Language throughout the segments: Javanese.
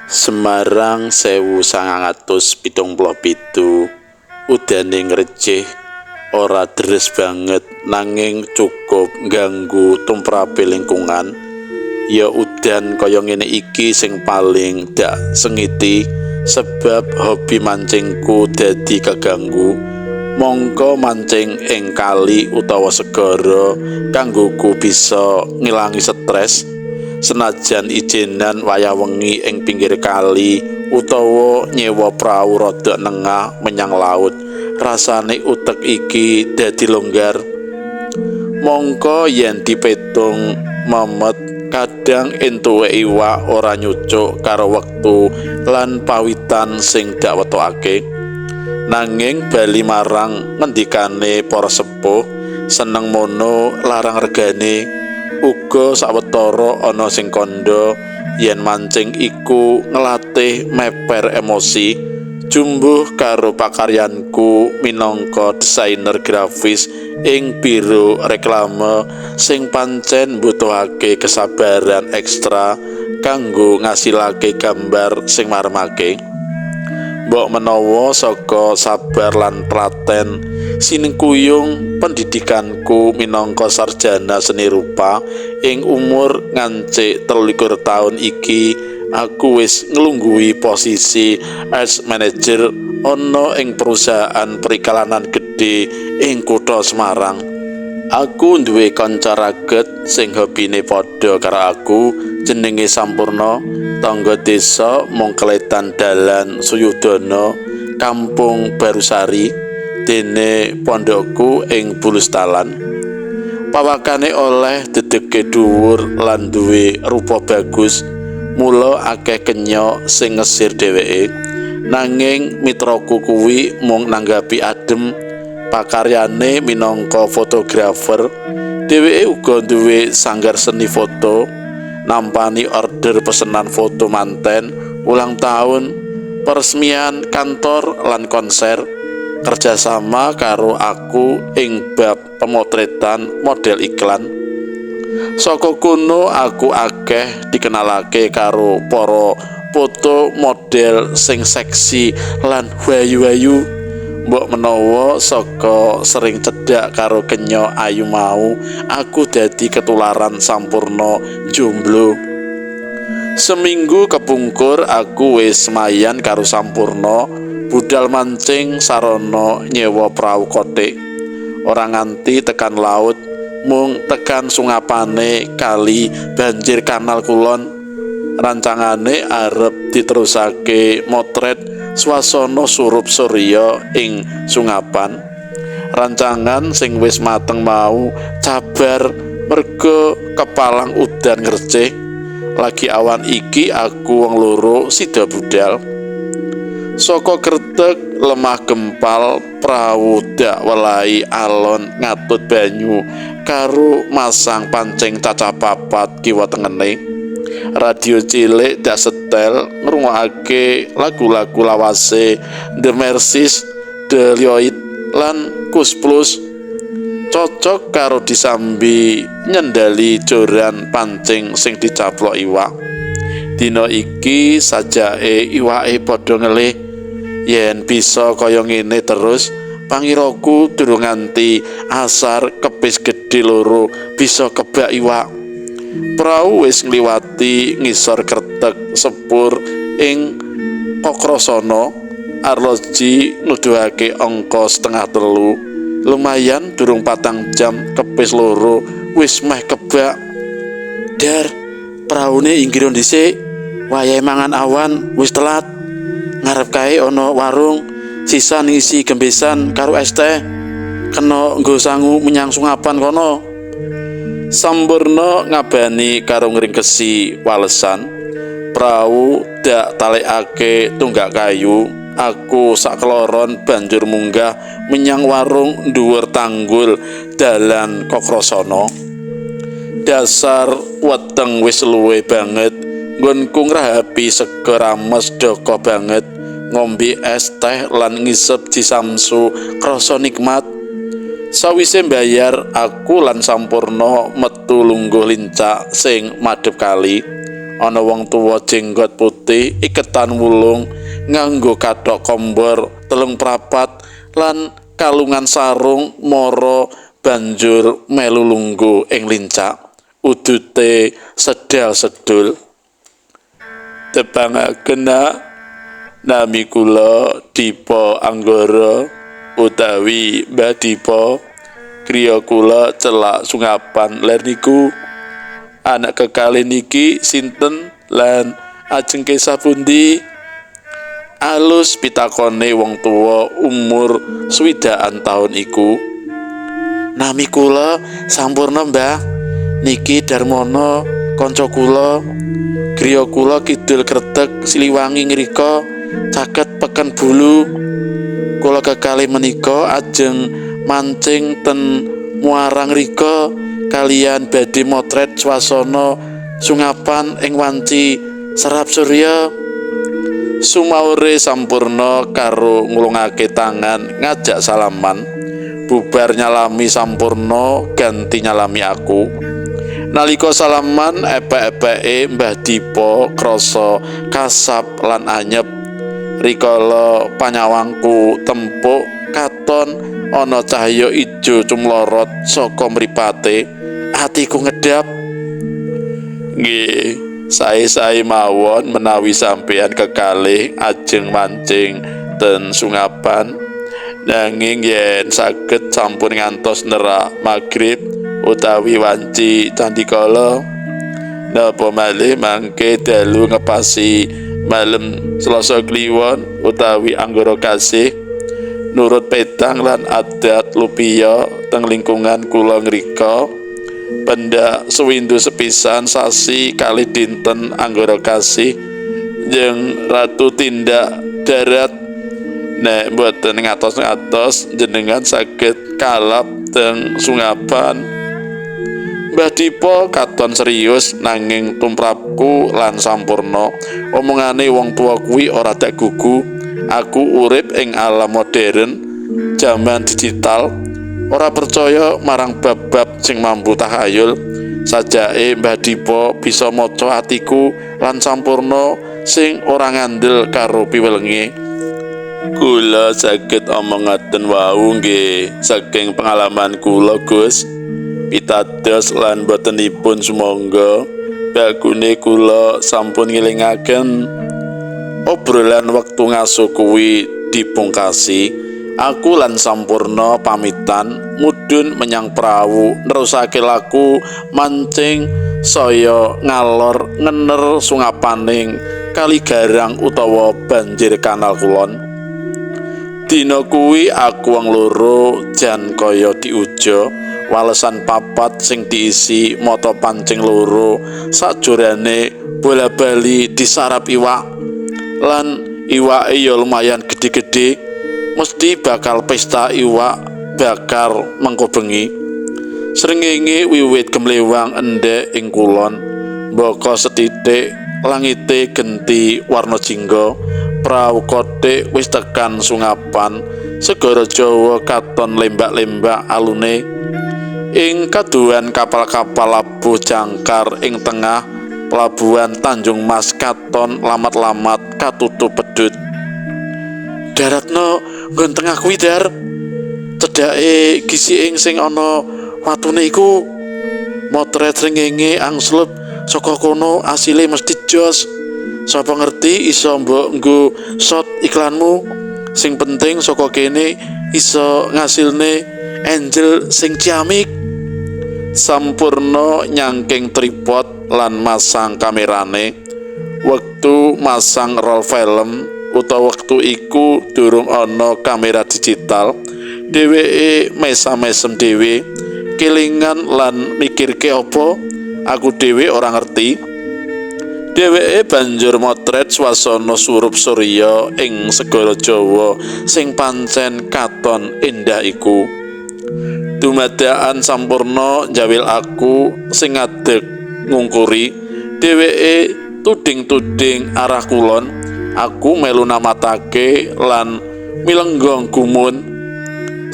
Semarang 1977, udane ngrecih, ora deres banget nanging cukup ngganggu tumrape lingkungan. Ya udan kaya ngene iki sing paling dak sengiti sebab hobi mancingku dadi keganggu. Mongko mancing ing kali utawa segara kanggoku bisa ngilangi stres. Senajan ijenan wayah wengi ing pinggir kali utawa nyewa prau rada nengah menyang laut, rasane utek iki dadi longgar. Mongko yen dipetung memet, kadang entuke iwak ora nyucuk karo wektu lan pawitan sing dak wetokake. Nanging bali marang ngendikane para sepuh, seneng mono larang regane. Uga sawetara ana sing kandha yen mancing iku nglatih meper emosi. Jumbuh karo pakaryanku minangka desainer grafis ing biro reklame sing pancen mbutuhake kesabaran ekstra kanggo ngasilake gambar sing maremake. Mbok menawa saka sabar lan telaten sinengkuyung pendidikanku minangka sarjana seni rupa ing umur ngancik 23 taun iki, aku wis nglungguhi posisi as manager ana ing perusahaan periklanan gedhe ing kutha Semarang. Aku duwe kanca raget sing hobine padha karo aku, jenenge Sampurna, tangga desa Mongkletan dalan Suyudana, Kampung Barusari, dene pondokku ing Bulustalan. Pawakane oleh dedege dhuwur lan duwe rupa bagus, mula akeh kenyok sing ngesir dheweke. Nanging mitraku kuwi mung nanggapi adem. Pakaryane minangka fotografer, dheweke uga duwe sanggar seni foto, nampani order pesenan foto manten, ulang tahun, peresmian kantor lan konser. Kerjasama karo aku ing bab pemotretan model iklan. Saka kono aku akeh dikenalake karo para foto model sing seksi lan wayu-wayu. Mbok menawa saka sering cedhak karo kenya ayu mau, aku dadi ketularan Sampurna jomblo. Seminggu kepungkur aku wis semayan karo Sampurna, budal mancing sarana nyewa prau kothik. Ora nganti tekan laut, mung tekan sungapane kali banjir kanal kulon. Rancangane arep diterusake motret swasana surup surya ing sungapan. Rancangan sing wis mateng mau cabar merga kepalang udan ngrecih. Lagi awan iki aku wong loro sida budal. Saka Kretek lemah gempal prau dak welai alon ngatut banyu karo masang pancing cacah papat kiwa tengene. Radio cilik dak setel ngrungokake lagu-lagu lawase The Mercies, The Lloyd lan Kus Plus. Cocok karo disambi nyendali joran pancing sing dicaplok iwak. Dina iki sajake iwake padha ngelih. Yen bisa kaya ngene terus, pangiraku durung nganti asar kepis gedhe loro bisa kebak iwak. Prau wis ngliwati ngisor Kretek sepur ing Kokrasana. Arloji nuduhake angka 2:30. Lumayan durung 4 jam kepis loro wis meh kebak. Der, praune inggir dhisik, wayahe mangan awan wis telat. Ngarep kae ana warung sisan ngisi gembesan karo es teh. Kena nggo sangu menyang sungapan kono. Sampurna ngabani karo ngringkesi walesan. Prau dak talekake tunggak kayu. Aku sakloron banjur munggah menyang warung dhuwur tanggul dalan Kokrasana. Dasar weteng wis luwe banget. Nggonku ngrahapi sega rames doko banget. Ngombe es teh lan ngisep cisamsu krasa nikmat. Sawise mbayar, aku lan Sampurna metu lungguh lincak sing madhep kali. Ana wong tuwa jenggot putih iketan wulung nganggo kathok kombor telung prapat lan kalungan sarung mara banjur melu lungguh ing lincak, udute sedal sedul. Tepangaken, nami kula Dipa Anggara utawi Mbah Dipa. Griya kula celak Sungapan ler niku. Anak kekalih niki sinten lan ajeng kesah pundi? Alus pitakone wong tuwa umur swidakan taun iku. Nami kula Sampurna, Mbah. Niki Darmono kanca kula. Griya kula kidul Kreteg Siliwangi ngrika, caket peken Bulu. Kula kekalih menika ajeng mancing ten muara ngrika kaliyan badhe motret swasana Sungapan ing wanci serap surya. Sumaure Sampurna karo ngulungake tangan ngajak salaman. Bubar nyalami Sampurna ganti nyalami aku. Nalika salaman, epek-epeke Mbah Dipa krasa kasap lan anyep. Rikala panyawangku tempuk, katon ana cahya ijo cumlorot saka mripate. Atiku ngedap. Nggih, sae-sae mawon menawi sampeyan kekalih ajeng mancing ten Sungapan. Nanging yen saged sampun ngantos nerak magrib utawi wanci candikala. Napa malih mangke dalu ngepasi malem Selasa Kliwon utawi Anggara Kasih nurut petang lan adat lupiya teng lingkungan kula ngrika. Pendak sewindu sepisan sasi kalih dinten Anggara Kasih jeung ratu tindak darat. Nek mboten ngatos-ngatos jenengan saged kalap teng Sungapan. Mbah Dipa katon serius, nanging tumrapku lan Sampurna omongane wong tuwa kuwi ora dak gugu. Aku urip ing alam modern, jaman digital, ora percaya marang bab-bab sing mambu tahayul. Sajake Mbah Dipa bisa maca atiku lan Sampurna sing ora ngandel karo piwelenge. Kula saged omong ngaten wau nggih saking pengalaman kula, Gus. Pitados lan botenipun sumangga bakune kula sampun ngelingaken. Obrolan wektu ngaso kuwi dipungkasi. Aku lan Sampurna pamitan mudhun menyang prawu nerusake laku mancing saya ngalor ngener sungapaning kali garang utawa banjir Kanal Kulon. Dina kuwi aku wong loro jan kaya diuja, walesan papat sing diisi mata pancing loro sajorane bola-bali disarap iwak. Lan iwake ya lumayan gedhe-gedhe, mesti bakal pesta iwak bakar mengko bengi. Srengenge wiwit gemlewang endhek ing kulon, mbaka sethithik langite genti warna jingga. Prau kothik wis tekan Sungapan, segara Jawa katon lembak-lembak alune. Ing kaduhan kapal-kapal labuh jangkar ing tengah pelabuhan Tanjung Mas katon lamat-lamat katutup pedhut. Daratno nggon tengah kuwi, Dar. Cedhake gisiking sing ana watune iku. Motret srengenge angslup saka kono asile mesti jos. Sapa ngerti iso mbok nggo shot iklanmu. Sing penting saka kene iso ngasilne angel sing ciamik. Sampurna nyangking tripod lan masang kamerane. Wektu masang roll film utawa wektu iku durung ana kamera digital, dheweke mesam-mesem dhewe, kelingan lan mikirke apa, aku dhewe ora ngerti. Dheweke banjur motret swasana surup surya ing segara Jawa sing pancen katon endah iku. Dumadakan Sampurna njawil aku sing ngadeg ngungkuri. Dheweke tuding-tuding arah kulon, aku melu namatake lan milenggong gumun.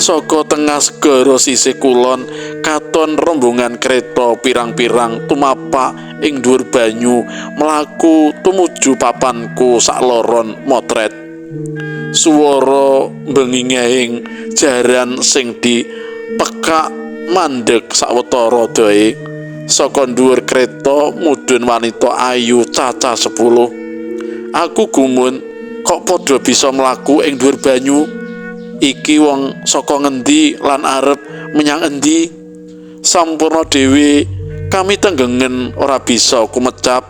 Saka tengah segara sisih kulon Katon rombongan kereta pirang-pirang tumapak ing dhuwur banyu mlaku tumuju papanku sakloron motret. Suwara mbenginging jaran sing dipekak mandeg sawetara doe. Saka dhuwur kereta mudhun wanita ayu cacah 10. Aku gumun, kok padha bisa mlaku ing dhuwur banyu? Iki wong saka ngendi lan arep menyang endi? Sampurna dhewe kami tenggengen ora bisa kumecap.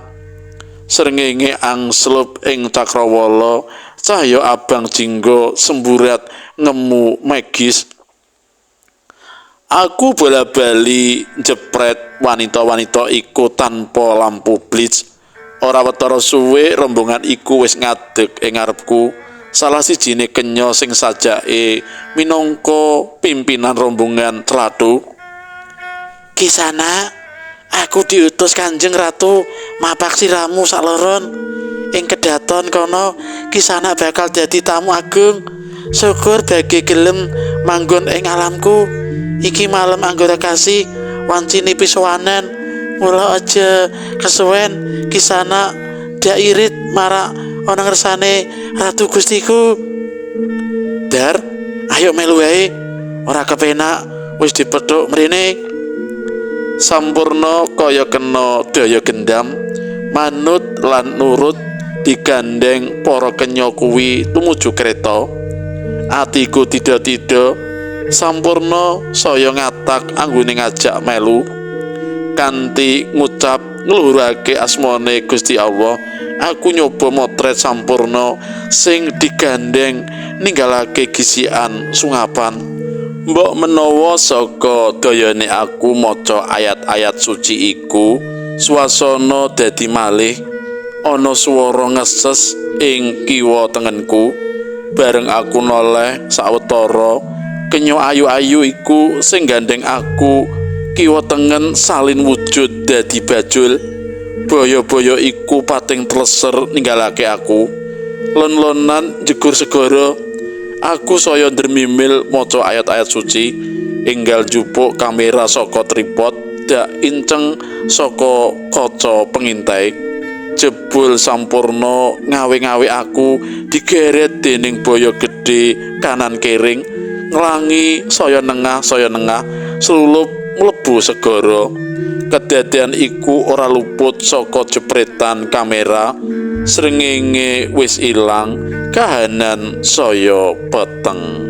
Srengenge angslup ing cakrawala, cahya abang jingga semburat ngemu magis. Aku bola-bali njepret wanita-wanita iku tanpa lampu blitz. Ora wetara suwe rombongan iku wis ngadeg ing ngarepku. Salah sijine kenya sing sajake minangka pimpinan rombongan clathu. Kisana, aku diutus Kanjeng Ratu mapak siramu sakloron. Ing kedaton kono Kisana bakal dadi tamu agung. Syukur bagi gelem manggon ing alamku. Iki malem anggara kasih wancine pisowanan. Mula aja kesuwen Kisana dak irit marak ana ngersane Ratu Gustiku. Dar, ayo melu wae. Ora kepenak wis dipethuk mrene. Sampurna kaya kena daya gendam, manut lan nurut digandeng para kenya kuwi tumuju kereta. Atiku tida-tida, Sampurna saya ngatak anggone ngajak melu. Kanthi ngucap ngluhurake asmane Gusti Allah, aku nyoba motret Sampurna sing digandeng ninggalake gisikan sungapan. Mbok menawa saka dayane aku maca ayat-ayat suci iku, swasana dadi malih. Ana swara ngeses ing kiwa tengenku. Bareng aku noleh sawetara, kenya ayu-ayu iku sing gandeng aku kiwa tengen salin wujud dadi bajul. Boyo-boyo iku pating tleser ninggalake aku. Lon-lonan jegur segara. Aku saya ndremimil maca ayat-ayat suci, enggal njupuk kamera saka tripod, dak inceng saka kaca pengintai. Jebul Sampurna ngawe-ngawe aku digeret dening boyo gedhe kanan kering, nglangi saya nengah, slulup mlebu segara. Kedadean iku ora luput saka jepretan kamera. Srengenge wis ilang, kahanan saya peteng.